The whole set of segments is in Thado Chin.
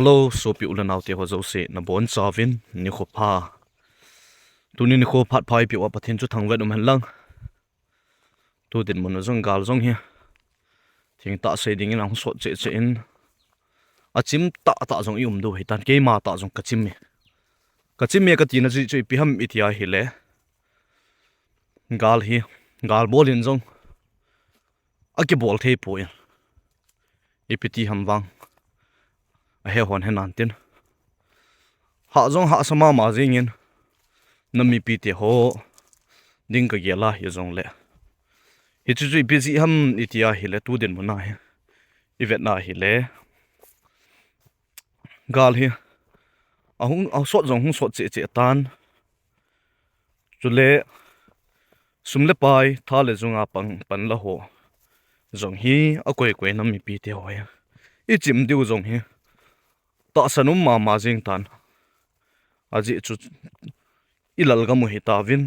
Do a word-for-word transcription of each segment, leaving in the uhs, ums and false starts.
Hello, sopi u le nao te ho jouse nabonchauvin nikho pha. Tuni nikho phat pha ipi uva Pathen chu thangvah in umhen lang. Tu dinmun a jong gal jong hi thengtah sei dingin ahung sot cheh cheh in, achim tah tah jong i um diu ahitan, keima tah jong kachim e. Kachim e katina jeh chu ipi ham iti ahile, gal hi, gal bol in jong akibol thei poi. Ipi ti ham vang, ahe hon he nan tin. Hah jong hahsa mama jingin, nam mipi te ho ding kagel a hijongle, hichu chu ipi jeh ham iti ahile, tu dinmun a hi ivet na hile, gal hi ahung, asot jong hung sot cheh cheh tan. Chule sum le pai, tha le jung a pang, pan la ho jong hi akoi koi nam mipi te ho hi ichim diu jong hi tahsan um mama jing tan. Ajeh chu i lalgam u hitauvin,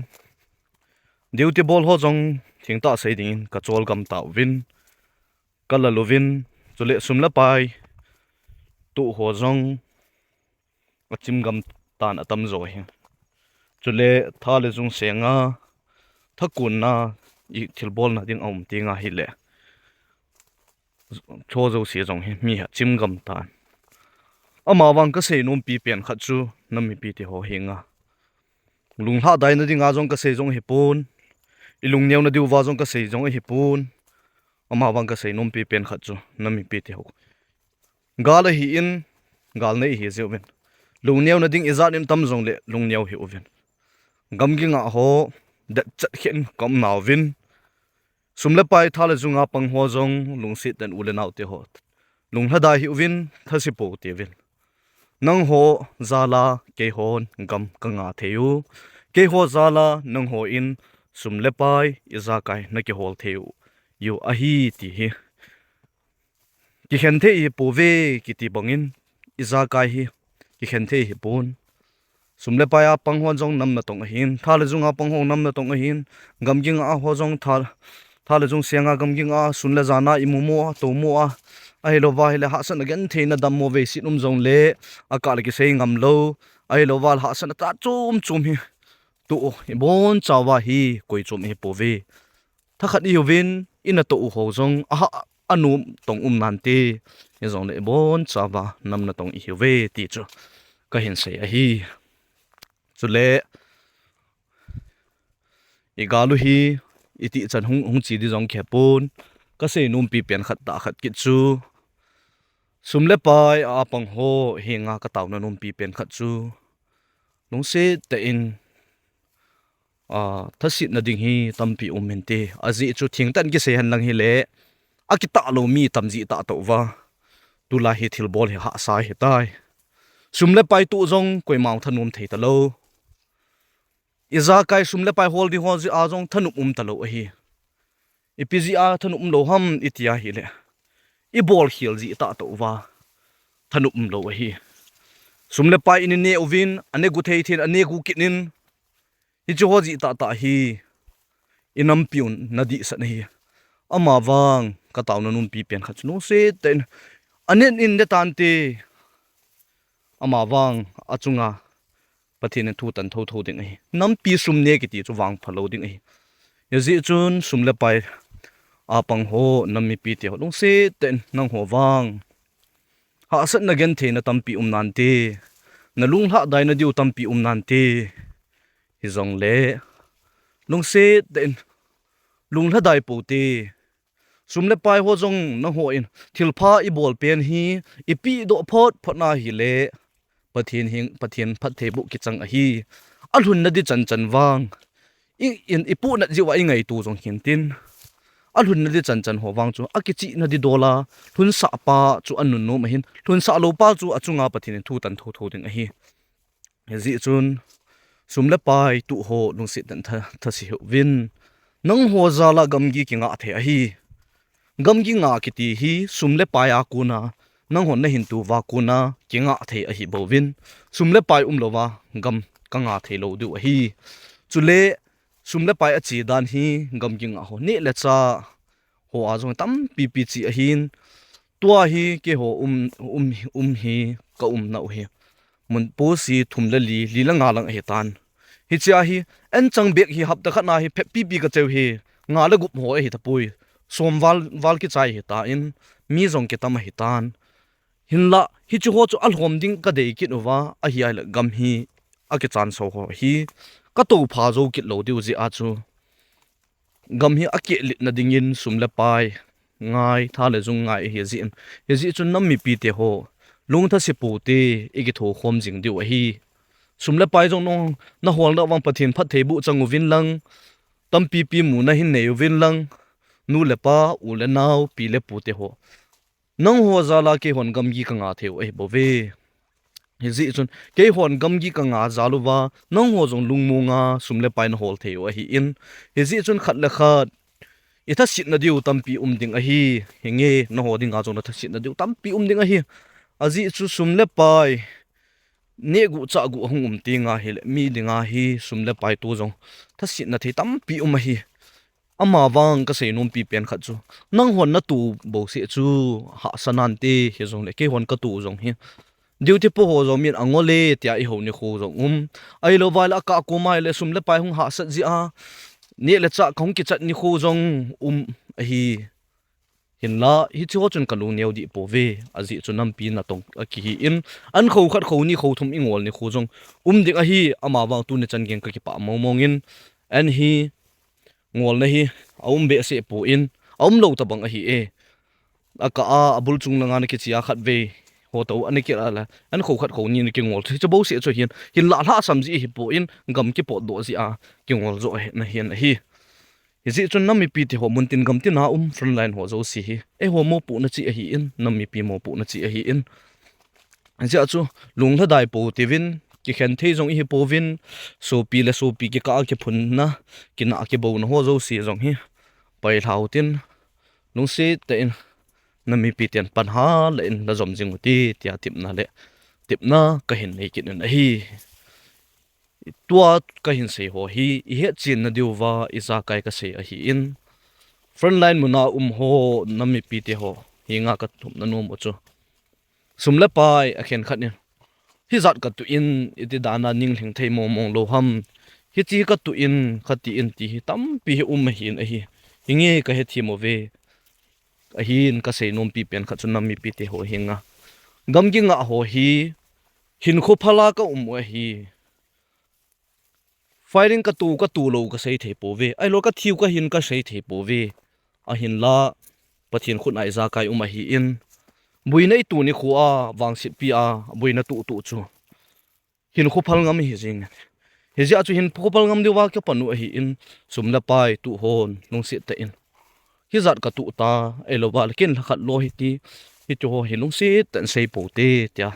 duty bol ho jong thengtah sei dingin kacholgam tauvin, kalal uvin, chule sum le pai toh ho jong achim gam tan atamjo hi. Chule tha le jung senga, tha kunna, i thilbolna ding aum tenga hile, chu jouse jong hi mi hi achim gam tan. Amavang kasei nompi pen khat chu, nam mipi te ho henga, lunglhadaina dinga jong kasei jong ahipon, i lungneo na diuva jong kasei jong ahipon. Amavang kasei nompi pen khat chu, nam mipi te ho, gal ahin, gal nei ihi jeh uvin, lungneo na ding ijat in tam jongle lungneo hih uvin. Gamgi ngah ho detchet khen kaum nauvin, sum le pai, tha le jung a pang ho jong lungset tah in, u le nao te ho, lunglhadai hih uvin, thase pou teuvin. Nangho jal a keihon gam kangah thei u, keiho jal a nanghon sum le pai, ijakai nakihol thei u, u ahi ti hi kikhen thei ahipouve. Kiti bangin ijakai hi kikhen thei ahipon. Sum le pai a pang hon jong nam natong ahin, tha le jung a pang ho nam natong ahin, gamgi ngah ho jong tha, tha le jung senga gamgi ngah a, sun le jan a imu mu a, tou mu a, ahilouva hile hahsatna genthei na dammo veiset um jongle, akah le kisei ngam lou, ahilouva hahsatna tah chom chom hi toh u ibonchauva hi koi chom ahipouve. Thakhat ihiuvin, inatoh u ho jong ahah, anom tong um nante, hijongle ibonchauva nam natong ihiuve ti chu kahin sei ahi. Chule igal u hi itih chan hung, hung che di jong kihepon, kasei nompi pen khat tah khat kit chu, sum le pai a pang ho henga kataona nompi pen khat chu, lungset tah in, a, thasetna ding hi tampi um inte. Ajeh chu thengtah in kisei hen lang hile, akitah lou mi tam jeh tah touva, tulai hi thilbol hi hahsa ahitai. Sum le pai toh jong koima thanom thei talou. Ijakai sum le pai hol di ho jeh a jong thanom um talou ahi. Ipi jeh a thanom um lou ham iti ahile, ibol khel jeh tah touva thanom um lou ahi. Sum le pai in ineh uvin, anegu thei thei in anegu kit in, hiche ho jeh tah tah hi inampiu nadihsah ahi. Amavang kataona nompi pen khat chu lungset tah in, anen in ne tante, amavang achunga Pathen in thu tan thotho ding ahi. Nampi sum ne kiti chu vangpha lou ding ahi. Hijeh chun sum le pai a pang ho, nam mipi te ho, lungset tah in nangho vang hahsatna genthei na tampi um nante, nalunglhadai nadiu tampi um nante. Hijongle lungset tah in lunglhadai pou te. Sum le pai ho jong nangho in thilpha ibol pen hi ipehdoh phot phot na hile, Pathen heng, Pathen phattheiboh kichang ahi. Alhunna di chan chan vang, i, in, ipohnat jeh uva ingaito jong hintin, alhunna di chan chan ho vang chu akichihna di dol a, lhunsah pa chu anunnom ahin, lhunsah lou pa chu achunga Pathen in thu tan thotho ding ahi. Hijeh chun sum le pai toh ho lungset tah in tha, thase hih uvin. Nangho jal a gamgi kingah thei ahi. Gamgi ngah kiti hi sum le pai a kona, nanghon nahin touva kona kingah thei ahi bouvin, sum le pai umlouva gam kangah thei lou diu ahi. Chule sum le pai ache dan hi gamgi ngah ho, neh le chah ho a jong tampi pi che ahin, Tua hi keiho um, um, um hi ka umna u hi mun posi thum le li, li le nga lang ahi tan. Hichea hi, anchang bek hi hapta khat na hi phetpipi ka cheu hi, nga le gup ho ahi tapoi. Som val, val kichai hi tan, mi jong kitam ahi tan. Hinlah, hiche ho chu alhom ding ka dei kit uva, ahi ahile gam hi akichan so ho hi ka toupha jou kit lou diu jeh a chu. Gam hi akeh litna dingin sum le pai ngai, tha le jung ngai ahi jeh in. Hijeh chun nam mipi te ho, lungthase pou te, ikitho khom jing diu ahi. Sum le pai jong nahol na vang Pathen phattheiboh chang uvin lang, tampipi mu nahin nei uvin lang, nu le pa, u le nao, pi le pu te ho. Nangho jal a keihon gamgi ka nga thei u ahi bou ve. Hijeh chun, keihon gamgi ka nga jal uva, nangho jong lungmong a sum le pai nahol thei u ahi in. Hijeh chun khat le khat, ithasetna diu tampi um ding ahi, hinge naho dinga jong nathasetna diu tampi um ding ahi. Ajeh chu sum le pai, neh gu chah gu ahung um teng ahile, mi dinga hi sum le pai tu jong thasetna thei tampi um ahi. Amavang kasei nompi pen khat chu, nanghon natoh bouseh chu hahsa nante, hijongle keihon katoh jong hi, duty po ho jong min angol e tia ihou nikho jong um. Ahilouva le akah koma le sum le pai hung hahsat jeh a, neh le chah kahung kichat nikho jong um ahi. Hinlah, hiche ho chun kalung neo dih pouve, ajeh chu nampi natong akihi in, an kho khat kho ni kho thum ingol nikho jong um ding ahi, amavang tuni chan geng kakipah mongmong in, an hi ngolna hi aum behseh poi, aum lou tabang ahi e. Akah a, abul chung langa nakiche a khatvei ho toh ana kila le, an kho khat kho ni nakingol chu, hiche bouseh chu hin, hinlah lhasam jeh hipoi, gam kipotdoh jeh a kingol joh ahi, nahin ahi. Hijeh chun nam mipi te ho, muntin gamtin a um frontline ho jouse hi, eiho mopohna cheh ahi in, nam mipi mopohna cheh ahi in. Hijeh a chu, lunglhadai pou tivin, kikhen thei jong ihi pouvin, sopi le sopi kikah a kiphunna, kinah kibouna ho jouse jong hi, pailhau tin, lungset tah in, nam mipi ten pan hal in najom jing ute, tia tepna le, tepna kahin nei kit in ahi. Tua kahin sei ho hi, ihetchenna diuva, ijakai kasei ahi in. Frontline muna um ho, nam mipi te ho, hinga kathumna nom u chu, sum le pai akhen khat in, hijat katoh in, iti dan a ninglhing thei mongmong lou ham. Hiche katoh in, kati in ti hi tampi hi um ahin ahi. Hinge kahethem uve. Ahin kasei nompi pen khat chu nam mipi te ho hinga, gamgi ngah ho hi, hinkho phal a kaum u ahi. Firing katoh, katoh lou kasei thei pouve. Ahilou kathiu kahin kasei thei pouve. Ahinlah, Pathen khut a ijakai um ahi in. Boina itoh nikho a, vangsetpi a, boina tohtoh chu, hinkho phal ngam ahi jeng. Hijeh a chu hinkho phal ngam diuva kapan u ahi in, sum le pai toh hon, lungset tah in, hijat katoh ta, ahilouva le ken lhakhat lou hiti, hiti ho hi lungset tah in sei pou te, tia,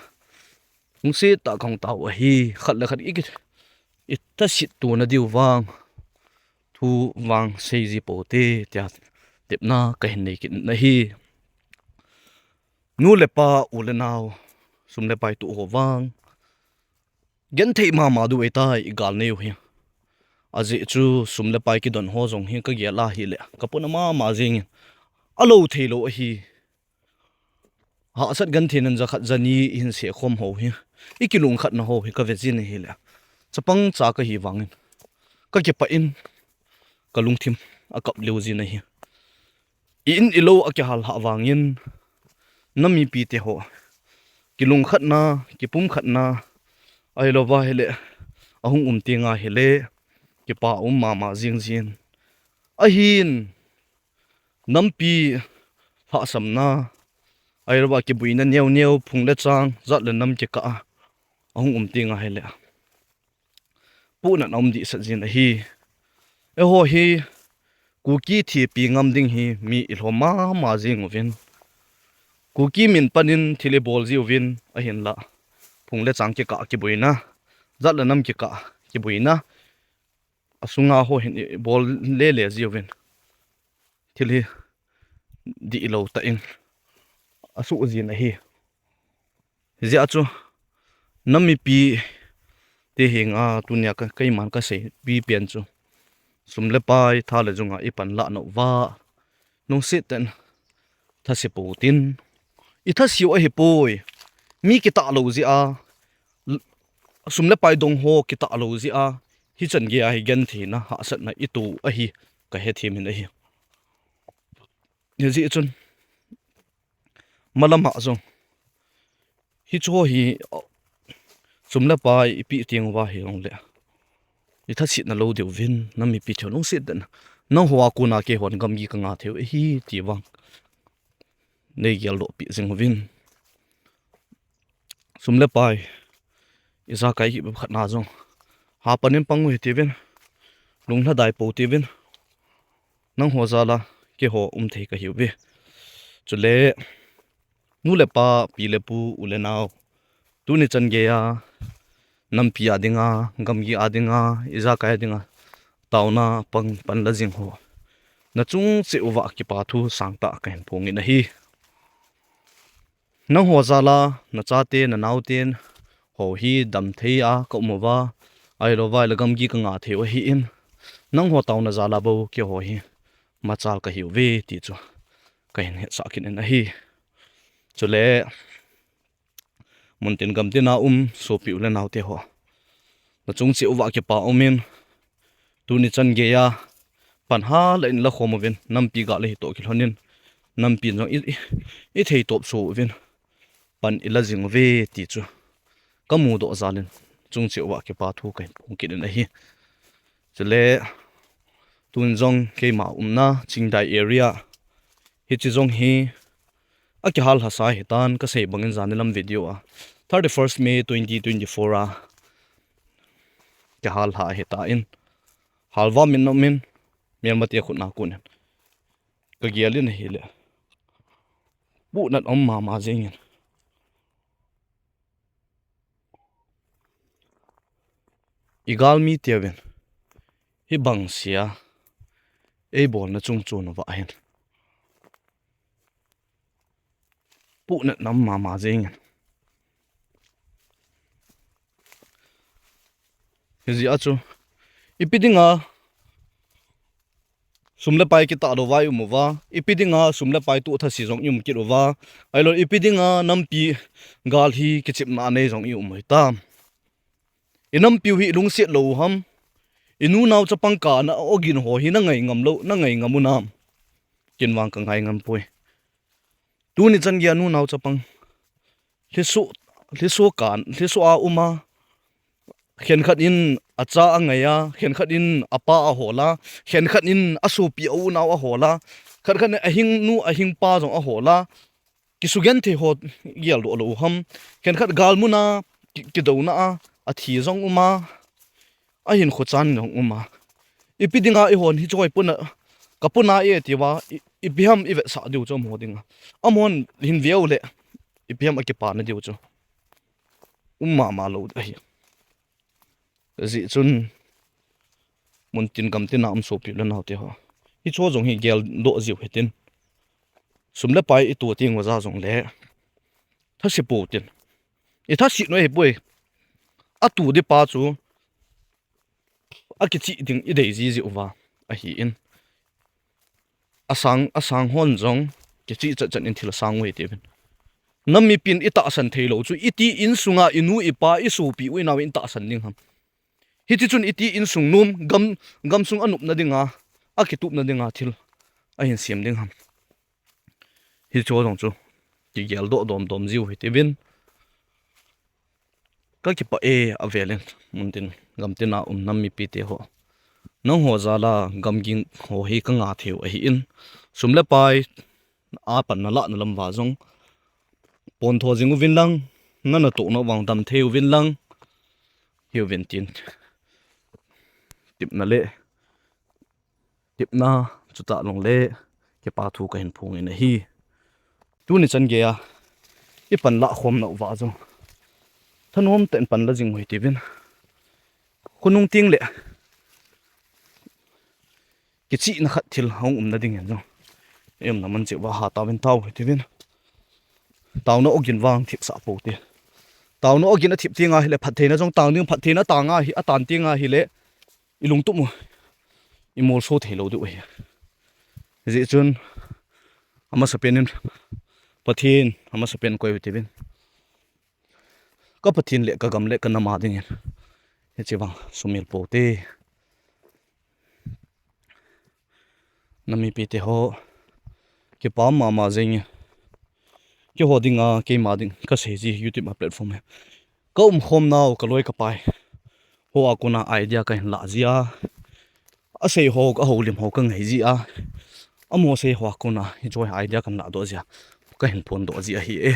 lungset tah kahung tao u ahi. Khat le khat iki, ithaset tona diu vang, thu vang sei ji pou te, tia tepna kahin nei kit in ahi. Nu le pa, u le nao, sum le pai toh ho vang, genthei mama diu ahitai, igal nei u hi. Ajeh chu sum le pai kidon ho jong hi kagel a hile, kapona mama jeng in, alou thei lou ahi. Hahsat genthei nan jakhat jani ihin seh khom ho hi, ikilungkhatna ho hi kave jin ahile, chapang cha kahi vangin, kakipah in, kalungthim akap lheh jin ahi. I-in ilou akihal lhah vangin, nam mipi te ho, kilungkhatna, kipumkhatna, ahilouva hile, ahung um teng ahile, kipa um mama jing jin. Ahin, nampi lhahsamna, ahilouva kiboina neo neo, phung le chang, jat le nam kikah a, ahung um teng ahile, puhnat aum dehset jin ahi. Eiho hi, Kuki thipi ngam ding hi mi ilhom mama jing uvin, Kuki min panin thil ibol ji uvin, ahinlah, phung le chang kikah kiboina, jat le nam kikah kiboina, asunga ho hin ibol lele ji uvin, thil hi dihlou tah in asuh jin ahi. Hijeh a chu, nam mipi te henga tunia ka, keiman kaseipi pen chu, sum le pai, tha le junga ipan lah nauva, lungset tah in thase pou tin, i thasiu ahi poi. Mi kitah lou jeh a, l-, sum le pai dong ho kitah lou jeh a, hichan gei a hi gentheina hahsatna i to ahi, ka hethem in ahi. Hijeh chun, malam a jong, hichu hi, sum le pai i pe teng uva hi jong le, i thasetna lou diu vin, nam mipi thil lungset den. Nangho a kona keihon gamgi ka nga thei u ahi ti vang nei geldoh peh jing uvin. Sum le pai, ijakai kibep khat na jong, hapan in pang u hiti uvin, lunglhadai pou ti uvin. Nangho jal a keiho um thei ka hi uve. Chule, nu le pa, pi le pu, u le nao, tuni chan gei a, nampi a dinga, gamgi a dinga, ijakai a dinga, taona pang pan la jing ho, na chung cheh uva kipa thu sangtah ka hin phong in ahi. Nangho jal a, na chate, na naoten, ho hi dam thei a ka um uva, ahilou vai le gamgi ka nga thei u ahi in, nangho taona jal a bou keiho hi machal ka hi uve ti chu ka hin hetsah kit in ahi. Chule, muntin gamtin a um sopi u le naote ho, na chung cheh uva kipa um in, tuni chan gei a, pan hala in la khom uvin, nampi gal a hi toh kilhon in, nampi in jong i, i, i thei tawp so uvin, pan i la jing uve ti chu ka mudoh jal in, chung cheh uva kipa thu ka hin phong kit in ahi. Chule, tun jong keima umna Chingdai area, hichi jong hi, a kihal lhasa hitan, ka sei bang in jani lam video a, thirty-first May twenty twenty-four a kihal lha hitan, halva min um in, melmate khut na kon in ka gel in ahile, puhnat um mama jeng in, i galmi teuvin hibang sia ei bolna chung chon uva hin, puhnat um mama jeng in. Hijeh a chu, ipi dinga sum le pai kitah lou vai um uva, ipi dinga sum le pai toh thase jong i um kit uva, ahilou ipi dinga nampi gal hi kichepna a nei jong i um u hitam. I nampiu hi i lungset lou u ham? I nu nao chapang kana ogin ho hi na ngai ngam lou, na ngai ngam u nam? Ken vang ka ngai ngam poi. Tuni chan gei a nu nao chapang lhiso, lhiso kan, lhiso a um a, khenkhat in a cha a ngai a, khenkhat in a pa a hol a, khenkhat in a sopi a u nao a hol a, khat khat in a hing nu a hing pa jong a hol a, kisugenthei ho geldoh lou u ham? Khenkhat galmun a ki, kidouna a, a thi jong um a, a hinkho chan jong um a. Ipi dinga eihon hiche ho hi puna, ka puna e tia, i, ipi ham i vetsah diu chu amaho dinga. Amahon hin ve u le, ipi ham a kipana diu chu um mama lou ahi. Hijeh chun, muntin gamtin a um sopi u le naote ho, hiche ho jong hi geldoh jiu hitin. Sum le pai i to teng uva jong le, thase pou tin. I thaset u ahi poi. A to di pa chu, a kichih ding i dei ji jiu va ahi in. A sang, a sang hon jong kichih chat chat in thil a sang u hiti uvin. Nam mipin i tahsan thei lou chu, iti insunga i nu i pa i sopi u i nao in tahsan ding ham? Hiti chun iti insung nom, gam, gamsung a nopna dinga, a kitupna dinga thil a hin sem ding ham? Hiche ho jong chu kigeldoh dom dom jiu hiti uvin. Ka kipah e, avel in muntin gamtin a um nam mipi te ho, nangho jal a gamgi ho hi ka nga thei u ahi in, sum le pai a pan na lahna lam uva jong pontho jing uvin lang, na natohna vang dam thei uvin lang, hiuvin tin tepna le, tepna chutah jong le kipa thu ka hin phong in ahi. Tuni chan gei a i pan lah khomna uva jong thanom tah in pan la jing u hiti uvin. Khonung teng le kichihna khat thil hung umna ding in jong, i umna mun cheh uva hatah uvin tao hiti uvin. Taona ogin vang thipsah pou te. Taona ogin a thip teng ahile phattheina jong tang ding, phattheina tang ahi, a tan teng ahile i lungtup u i molso thei lou diu ahi. Hijeh chun, amasapen in Pathen amasapen koi u tivin. Ka Pathen le ka gam le ka nam a dingin hiche vang sumil pou te. Nam mipi te ho, kipa mama jeng e. Keiho dinga, keima ding kasei ji YouTube a platform hi. Ka umkhom nau, ka loi ka pai ho a kona idea kahin lah ji a. Asei ho, ahoulim ho kangai ji a. Amaho sei ho a kona hiche idea kahin lahdoh ji a. Kahin phondoh ji ahi e.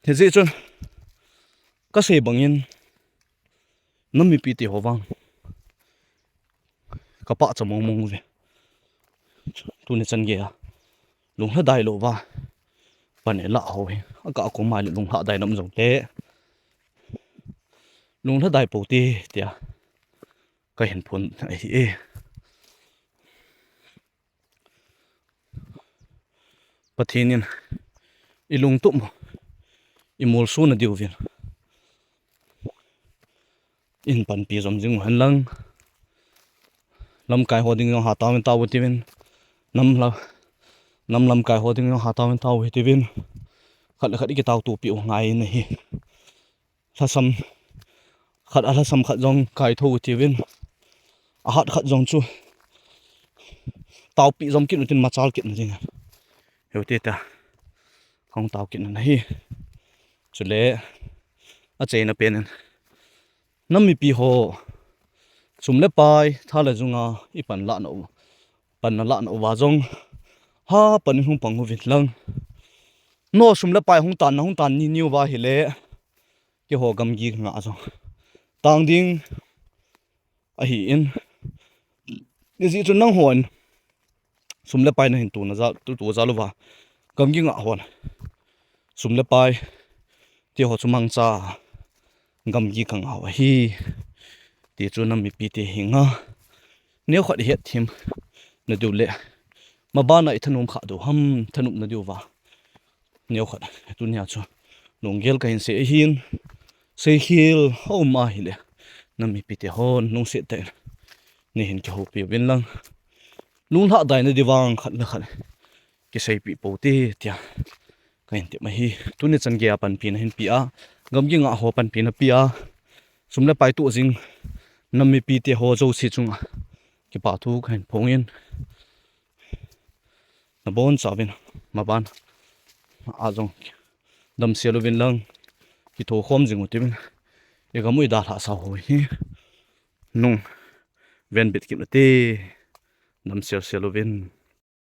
Hijeh chun, kasei bangin, nam mipi te ho vang ka pachat mong mong uve. Tuni chan geiya lunglhadai louva pan ilah ho hi, akah a koma le lunglhadai nam jong le, lunglhadai pou te, tia kahin phon ahi e. Pathen in ilungtup u imolso na diuvin eihin panpi jom jing u hen lang. Lamkai ho ding jong hatah in tao u tivin. Nam la, nam lamkai ho ding jong hatah in tao u hitivin. Khat le khat ikitao topi u ngai in ahi. Lhasam khat, a lhasam khat jong kaitho u tivin. Ahat khat jong chu taopi jom kit u tin machal kit na ding. Hiu te ta. Hung tao kit na hi. Chule achaina pen in, nam mipi ho, sum le pai, tha le junga ipan lah nau, pan nalah nauva jong, ha pan in hung pang uvin lang. No sum le pai hung tan na, hung tan ni ni uva hile, keiho gamgi kangah jong tang ding ahi in. Hijeh chun nanghon sum le pai nahin tona jal, tu, tu jal uva, gamgi ngah hon sum le pai te ho chu mangcha gamgi kangah u ahi. Ti chu nam mipi te henga neokhat ihet them na diu le, mabana ithanom kha diu ham, thanop na diuva neokhat tunia chu lunggel kahin sei ahin, seikhel aum ahile, nam mipi te hon lungset tah in neihin kihoupi uvin lang. Lunglhadai na diuvang khat le khat kiseipeh pou te, tia kahin tep ahi. Tuni chan geiya panpina hin pe a, gamgi ngah ho panpina pe a, sum le pai toh jing nam mipi te ho jouse chunga kipa thu kahin phong in. Nabonchauvin maban a jong damsel uvin lang, kithokhom jing u tivin. Igam u idalhah sa ho hi nung venbit kit u te, damsel sel uvin.